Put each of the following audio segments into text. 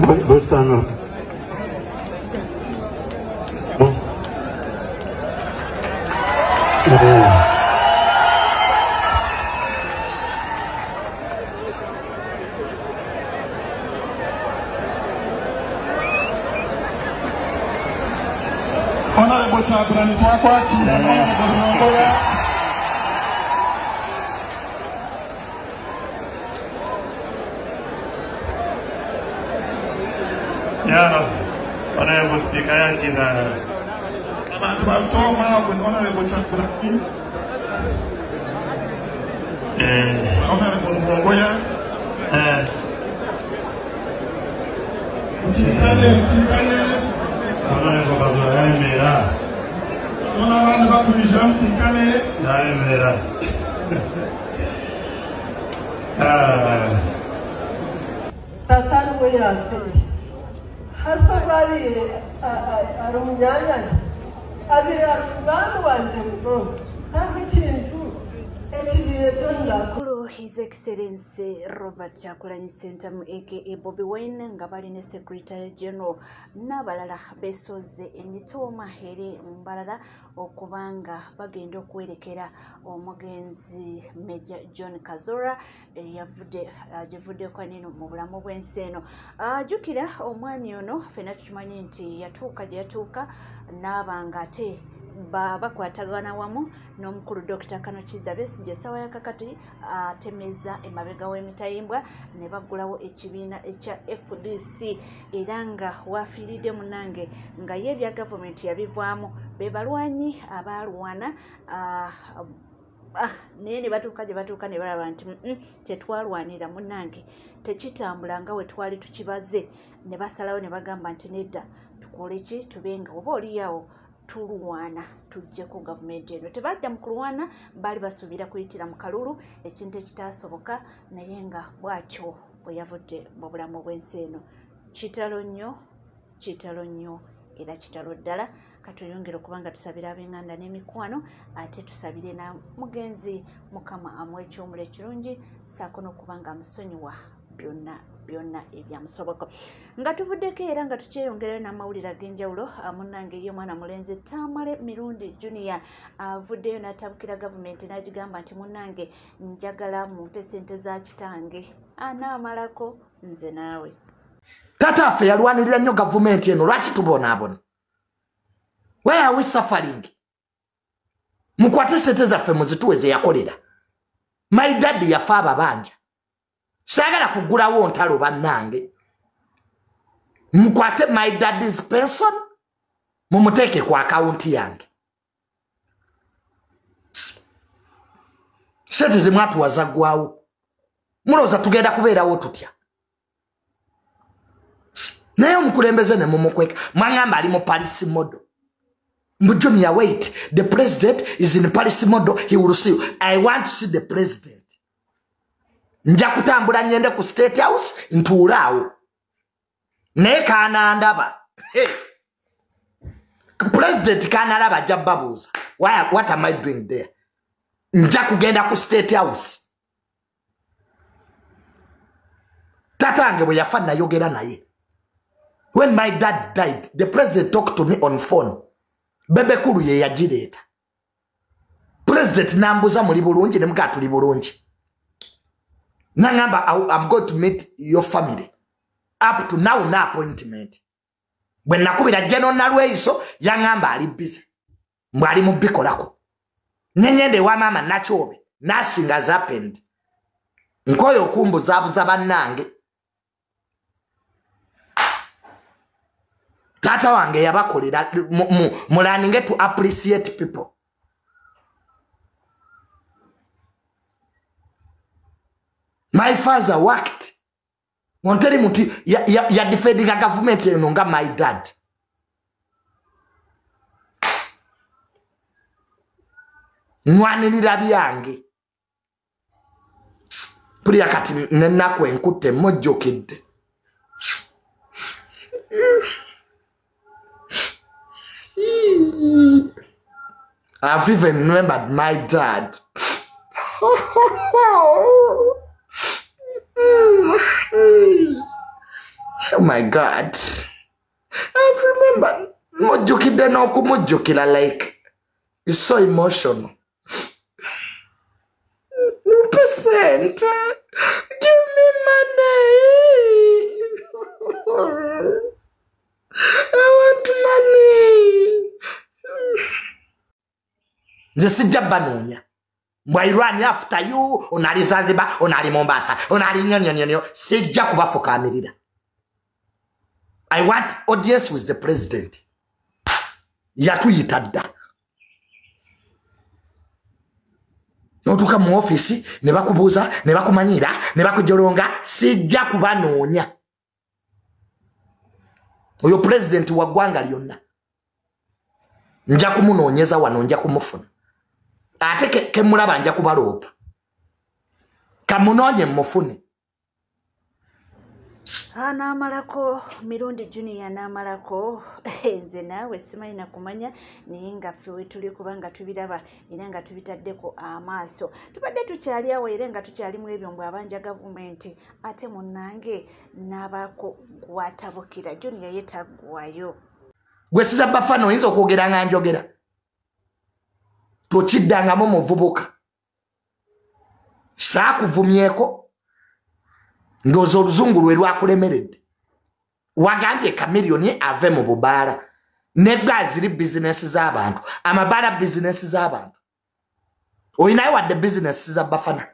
Butano. Honorable Chairman, yeah, Honorable Speaker, Honorable Chairman, Honorable Mongoya, Honorable Bazola, His Excellency Robert Kyagulanyi Ssentamu aka Bobi Wine nga bali ne Secretary General n'abalala besoze emitooma eri mbalala okubanga bagenda okuwerekera omugenzi Major John Kazora yavudde agivuddeko nino mu bulamu bw'ensi eno. Jjukira omwami ono ffenna tukimanyi nti yatuuka gye yatuuka n'abanga ate bakwatagana wamu n'omukulu Dr. Kano Kizza Besigye essaawa ya kakati atemeza emabega w'emitayimbwa ne baggulawo ekibiina ekya FDC era nga wafiiridde munnange nga ye ebya gavumenti yabivaamu be balwanyi abaalwana naye ne batuuka gye batuuka ne balaba nti tetwalwanira munnange tekitambula nga we twali tukibaze ne basalawo ne bagamba nti nedda tukole ki tube nga oba oliyawo tulwana tujjeko gavumenti eno. Tebadda mu kulwana baali basuubira kuyitira mu kalulu ekintu ekitaasoboka naye nga bw'atyo bwe yavudde mu bulamu bw'ensi eno. Kitalo nnyo, kitalo nnyo era kitalo ddala. Katweyongere okuba nga tusabira ab'enganda n'emikwano ate tusabire na mugenzi Mukama amuwe ekyomula ekirungi ssaako n'okuba nga amusonyiwa byonna byonna ebyamusoboko. Nga tuvuddeko era nga tukyeyongerayo n'amawulire ag'enjawulo, munnange ye omwana mulenzi Tamale Mirundi Junior avuddeyo n'atabukira gavumenti n'agigamba nti munnange njagala mumpe ssente za kitange anaamalako nze naawe. Taata affe yalwanirira nnyo gavumenti eno, lwaki tubonaabona? Why are we suffering? Mukwate ssente zaffe muzituwe ze yakolera. My daddy yafa ababanja. Saagala kugulawo ntalo bannange. Mukwate my daddy's pension mumuteeke ku akawunti yange. Ssente ze mwatuwa zaggwawo. Mulowooza tugenda kubeerawo tutya? Naye omukulembeze ne mumukweka. Mwangamba ali mu Paris model. Junior, wait. The president is in Paris model. He will see you. I want to see the president. Nja kutambula nyende ku State House ntuulaawo. Naye kanandaba. Hey. President kanalaba ajja babuuza. What am I doing there? Nja kugenda ku State House. Tatange bwe yafa nayogera naye. When my dad died, the president talked to me on phone. Bebe Kulu ye yagireeta. President nambuza muli bulungi ne muga tuli bulungi. Nangamba, I'm going to meet your family. Up to now, na appointment. Bwe nakubira General Nalweyiso yangamba ali busy. Mbu ali mu bikolako. Nyenyende wa mama Nakyobe. Nothing has happened. Nkoyo okumbuzaabuza bannange. Tata wange yabakolera mulaninge to appreciate people. My father worked. Wonteri muntu ya defending a government eno nga my dad. Nwanirira byange. Pulira kati nenaku enkutte mujjukidde. I've even remembered my dad. Oh my God, I remember mujjukidde n'okumujjukira, like it's so emotional. Percent, give me money. I want money. Nze sijja banoonya. I run after you, onali Zanzibar, onali Mombasa, onali nyonyonyonyo, sijja kubafukamirira. I want audience with the president. Yatuyita dda. N'otuuka mu ofiisi ne bakubuuza, ne bakumanyira, ne bakujolonga, sijja kubanoonya. Oyo president wa ggwanga lyonna. Nja kumunoonyeza wano, nja kumufuna. Ate kemulaba nja kubaloopa. Kamunoonye mufune. N'amalako Mirundi Junior n'amalako nze naawe simanyi na kumanya, naye nga ffe we tuli kubanga tubiraba era nga tubitaddeko amaaso. Tubadde tukyali awo era nga tukyalimu ebyo mbw abanja gavumenti, ate munnange n'abaako gwatabukira. Junior ye taggwayo. Gwe Siza Bafana oyinza okwogera nga njogera. Tokiddangamu muvubuka. Saakuvumyeko. Ndowooza oluzungu lwe lwakulemeredde. Wagambye Chameleone ave mu bubaala. Ne ziri bizinesi z'abantu. Amabaala bizinesi z'abantu. Olinayo wadde bizinesi za Bafana.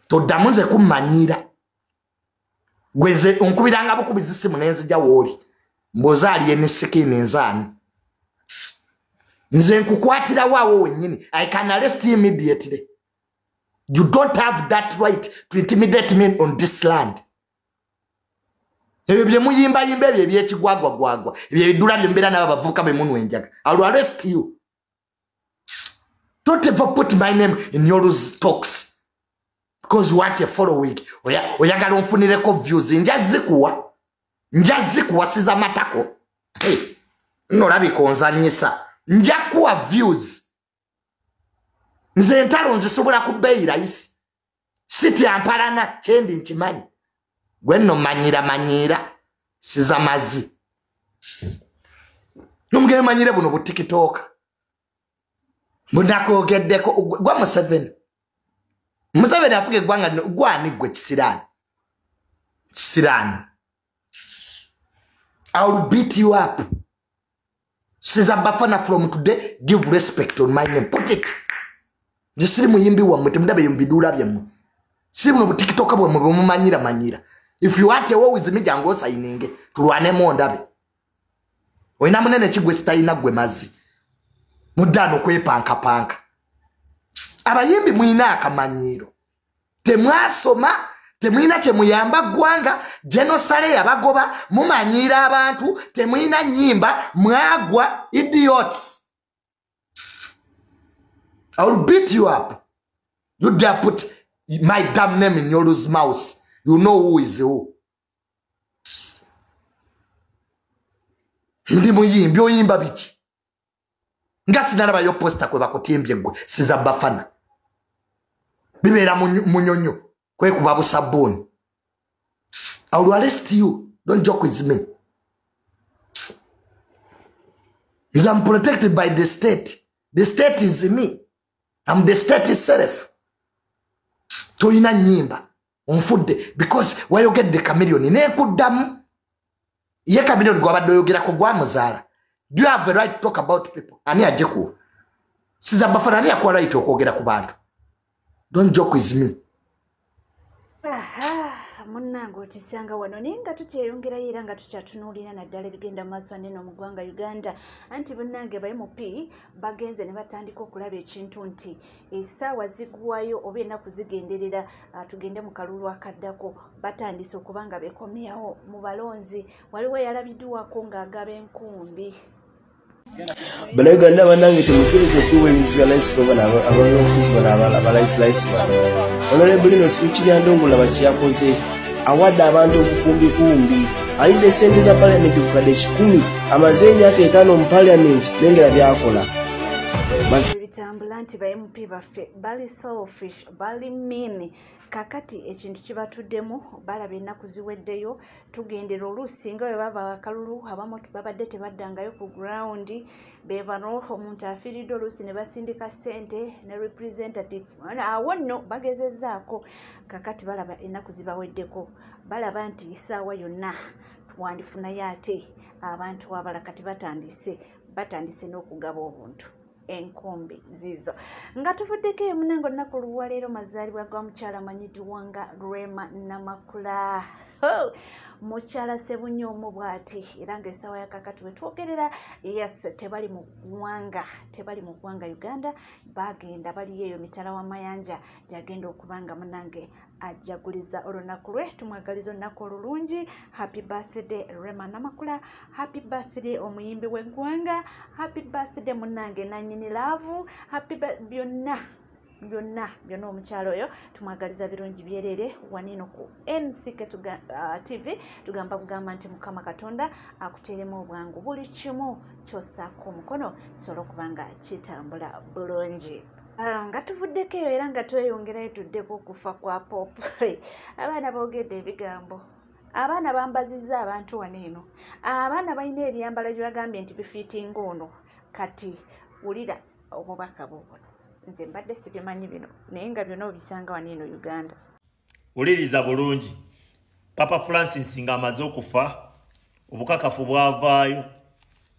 Toddamu nze kummanyiira. Gwe nze onkubiranga bukubizi simu ne nzija w'oli. Mbw'oza ali enisikini nzaani. Nze nkukwatirawo awo wennyini. I can arrest you immediately. You don't have that right to intimidate me on this land. Ebyo bye muyimbayimba ebyo ebyekigwagwagwagwa ebyo ebidula bye mbeera n'abavubuka be munwa enjaga. I will arrest you. Don't ever put my name in your talks because you want a following. Oyagala onfunireko views. Nja zikuwa. Nja zikuwa siza matako. Hey, nolabika onzannyisa. Nja kuwa views. Nze entalo nzisobola ku bbeeyi rahisi. Sitya mpalana kyendi nkimanyi. Gwe nno manyira manyira siza mazzi. Nomugere manyire buno bu TikTok. Mbunakwogeddeko gwa Museveni. Museveni afuga eggwanga lino gwani gwe kisiraani. Kisiraani. I will beat you up. Siza Bafana from today, give respect on my name. Put it. Nze siri muyimbi wammwe, temundabe mu biduula byammwe. Siri buno bu TikTok bwammwe bwe mumanyira manyira. If you want a war with me, jangu osayininge, tulwanemu ondabe. Olina munene ki gwe sitalina gwe mazzi. Muddaano kwepankapanka. Abayimbi mulina akamanyiiro. Temwasoma, temulina kye muyamba ggwanga, genosale yabagoba, mumanyiira abantu, temulina nnyimba, mwagwa idiots. I will beat you up. You dare put my damn name in your mouth. You know who is who. Ndi muyimbi oyimba biki? Nga sinalabayo posta kwe bakutimbye gwe Siza Bafana. Bibeera munyonyo kwekuba busabbuuni. I will arrest you. Don't joke with me. Because I'm protected by the state. The state is me. I'm the state itself. Toyina nnyimba. Onfudde because wayogedde Chameleone nekuddamu. Ye Chameleone gw'abadde oyogerako gwamuzaala. Do you have the right to talk about people? Ani ajekuwa? Siza Bafana ani yakuwa right okwogera ku bantu? Don't joke with me. Aha, munnange okisanga wano naye nga tukyeyongerayo era nga tukyatunuulira naddala ebigenda mu maaso anene mu ggwanga Uganda. Anti munnange ba MP bagenze ne batandika okulaba ekintu nti essaawa zigwayo oba ennaku zigenderera tugende mu kalulu akaddako, batandise okuba nga beekomyawo mu balonzi. Waliwo eyalabiddwako ng'agaba enkumbi. Bannayuganda bannange temukkiriza okuwa ebintu bya layisi bano ab'obufuzi bano abalayisilayisi bano. Honorable Innocent Kiryandongo laba kye yakoze, awadde abantu obukumbikumbi, alidde ssente za paalamenti bukadde 100, amaze emyaka 5 mu paalamenti, lengera by'akola. Bitambula Nanti ba MP baffe bali selfish, bali mean. Kakati ekintu kibatuddemu, balaba ennaku ziweddeyo, tugendera oluusi nga bwe baba akalulu, abamu babadde tebaddangayo ku ground, be bano omuntu afiiriddwa oluusi ne basindika ssente ne representative. Awo nno bagezezzaako. Kakati balaba ennaku zibaweddeko, balaba nti essaawa yonna twandifunayo ate abantu abala. Kati batandise n'okugaba obuntu, enkumbi zizo. Nga tuvuddeko eyo munange, olunaku olwaleero mazaalibwa ga mukyala amanyiddwa nga Rema Namakula. Oh, mukyala Ssebunya omu bw'ati, era ng'essaawa ya kakati we twogerera, yes, tebali mu ggwanga Uganda, bagenda baliyo eyo mitala w'amayanja gyagenda okuba nga munange ajaguliza olunaku lwe. Tumwagaliza olunaku olulungi. Happy birthday, Rema Namakula. Happy birthday, omuyimbi w'eggwanga. Happy birthday, munange nanyini love. Happy byonna byonna byonna. Omukyalo oyo tumwagaliza birungi byerere. Wanino ku NCK TV tugamba bugamba nti Mukama Katonda akuteeremu obwangu, buli kimu kyossaako omukono kisobole okuba nga kitambula bulungi. Nga tuvuddeko eyo era nga tweyongerayo, tuddeko okufa kwa Pope. Abaana boogedde ebigambo, abaana bambazizza abantu wano eno, abaana balina ebyambalo bye bagambye nti bifiitinga ono. Kati wulira obubaka bwo buno. Nze mbadde sibimanyi bino, naye nga byonna obisanga wano eno Uganda. Wuliriza bulungi. Papa Francis ng'amaze okufa, obukakafu bwavaayo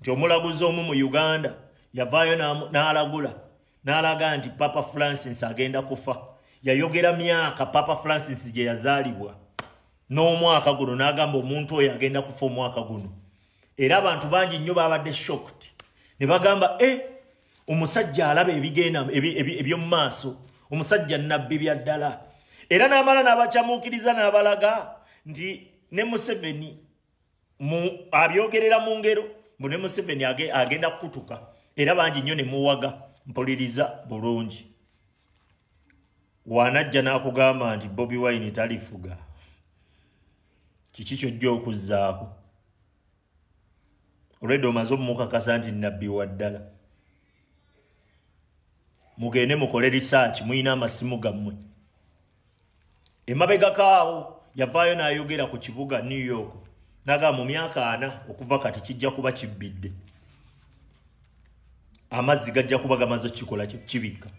nti omulaguzi omu mu Uganda yavaayo n'alagula n'alaga nti Papa Francis agenda kufa. Yayogera myaka Papa Francis gye yazaalibwa n'omwaka guno, n'agamba omuntu oyo agenda kufa omwaka guno. Era abantu bangi nnyo babadde shocked ne bagamba, "E, omusajja alaba ebigenda eby'omu maaso, omusajja nabbi bya ddala." Era n'amala n'abakyamuukiriza n'abalaga nti ne Museveni abyogerera mu ngero, mbu ne Museveni agenda kukutuka. Era bangi nnyo ne muwaga. Mpuliriza bulungi. Wanajja n'akugamba nti Bobi Wine talifuga, kiki kyojja okuzzaako? Olwedde omaze omumukakasa nti nabbi wa ddala. Mugende mukole research, muyina amasimu gammwe. Emabegako awo yavaayo n'ayogera ku kibuga New York, n'agamba mu myaka 40 okuva kati kijja kuba kibbidde, amazzi gajja kuba gamaze okukikola kibikka.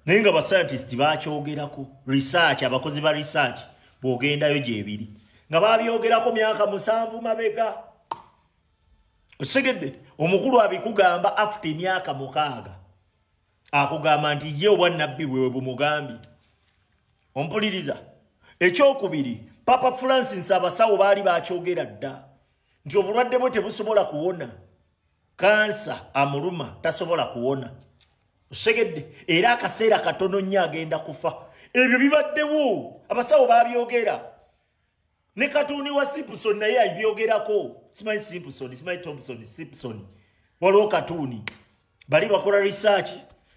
Naye nga bascientist bakyogerako research, abakozi ba research bw'ogendayo gyebiri nga babyogerako myaka 7 mabega. Okitegedde? Omukulu abikugamba after emyaka 6, akugamba nti ye obwannabbi bwe bumugambye. Ompuliriza? Ekyokubiri, Papa Francis abasawo baali bakyogera dda nti obulwadde bwe tebusobola kuwona, kansa amuluma, tasobola kuwona. Okitegedde? Era akaseera katono nnyo agenda kufa. Ebyo bibaddewo, abasawo babyogera. Ne katuni wa Simpson naye abyogerako. Simanyi Simpson, simanyi Thompson, Simpson, waliwo katuni bali bakola research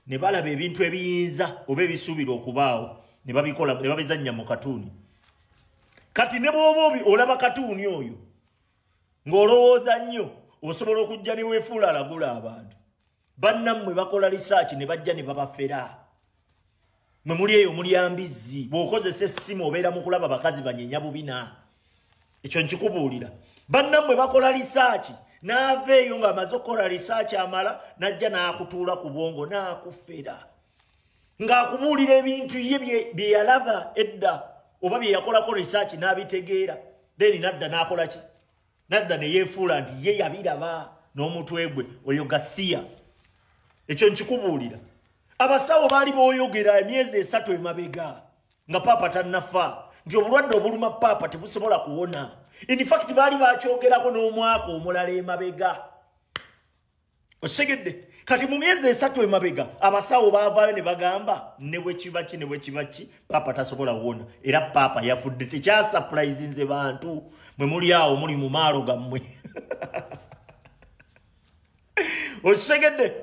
ne balaba ebintu ebiyinza oba ebisuubirwa okubaawo, ne babikola ne babizannya mu katuni. Kati ne bw'oba olaba katuni oyo ng'olowooza nnyo, osobola okujja ne weefuula alagula abantu. Bannammwe bakola research ne bajja ne babafera. Mwe muli eyo mulya mbizzi. Bw'okozesa essimu obeera mu kulaba bakazi banyenya bubina. Ekyo nkikubuulira. Bannammwe bakola research, n'ava eyo ng'amaze okukola research amala n'ajja n'akutuula ku bwongo n'akufera ng'akubuulira ebintu ye bye yalaba edda oba bye yakolako research n'abitegeera. Then nadda n'akola ki? Nadda ne yeefuula nti ye yabiraba n'omutwe gwe. Oyo gasiya. Ekyo nkikubuulira. Abasawo baali booyogera emyezi 3 emabega nga Paapa tannafa nti obulwadde obuluma Paapa tebusobola kuwona. In fact, baali bakyogerako n'omwaka omulala emabega. Okitegedde? Kati mu myezi 3 emabega abasawo baavaayo ne bagamba ne bwe kiba ki, ne bwe kiba ki, Paapa tasobola kuwona. Era Paapa yafudde. Tekyasurprisinze bantu. Mwe muli awo muli mu maalo gammwe. Okitegedde?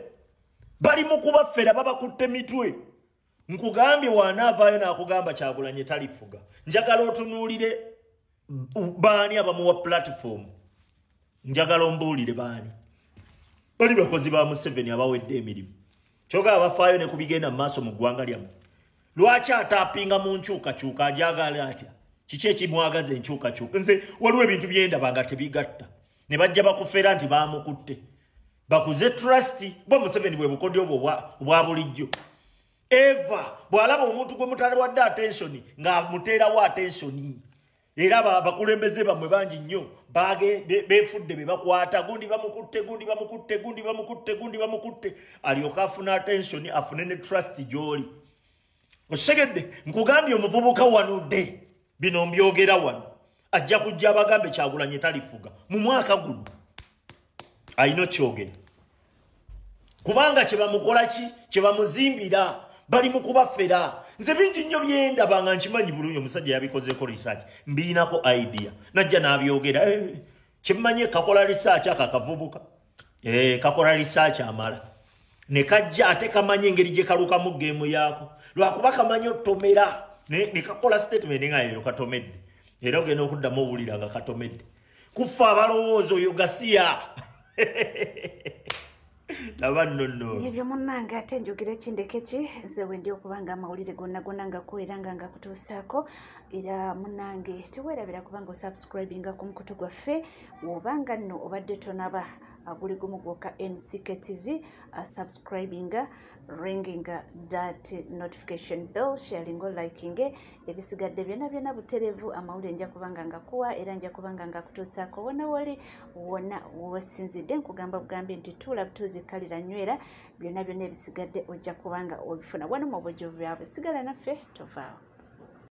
Bali mu kubaffera, babakutte mitwe. Nkugambye, wanaavaayo n'akugamba Kyagulanyi talifuga, njagala otunuulire baani abamuwa platform. Njagala ombuulire baani. Bali bakozi ba Museveni abawedde emirimu. Kyogaba bafaayo ne kubigenda mu maaso mu ggwanga lyammwe. Lwaki ataapinga mu nkyukakyuka ajagala atya? Kiki ekimwagaza enkyukakyuka? Nze waliwo ebintu byendaba nga tebigatta. Ne bajja bakufera nti baamukutte. Bakuze trust bwa Museveni bwe bukodyo obwo obwa bulijjo. Eva bw'alaba omuntu gwe mutalewadde attention ng'amuteerawo attention. Era abakulembeze bammwe bangi nnyo beefudde be bakwata gundi bamukutte gundi bamukutte gundi bamukutte gundi bamukutte alyoke afune attention afune ne trust gy'oli. Osegedde nkugambye omuvubuka wanudde bino mbyogera wano ajja kujja abagambe Kyagulanyi talifuga mu mwaka guno alina kyogera kubanga kye bamukola ki kye bamuzimbira bali mu kubafera. Nze bingi nnyo byendaba nga nkimanyi bulungi omusajja yabikozeeko research mbiinako idea najja n'abyogera kyemmanye kakola research aka akavubuka kakola research amala ne kajja ate kamanye engeri gye kalukamu geemu yaako lwakuba kamanyi otomera ne kakola statement nga eyo katomedde era ogenda okuddamu owulira nga katomedde kufa abalowooza oyo gasiya. Laba nno ebyo munnange ate njogera ekindeke ki nze we ndi okubanga amawulire gonna gonna ngakuera nga ngakutuusaako era munnange teweerabira kubanga osubscribinga ku mukutu gwaffe wobanga nno obadde tonaba aguli gumu gwokka NCK TV subscribinga ringing that notification bell sharing or liking ebisigadde byonna byonna butereevu amawulire nja kubanga ngakuwa era nja kubanga ngakutuusaako wonna woli wonna wosinzidde nkugamba bugambi nti tuula butuuzi kalira nywera byonna byonna ebisigadde ojja kubanga obifuna wano mu bujjuvu byabwe. Sigala naffe tovaawo.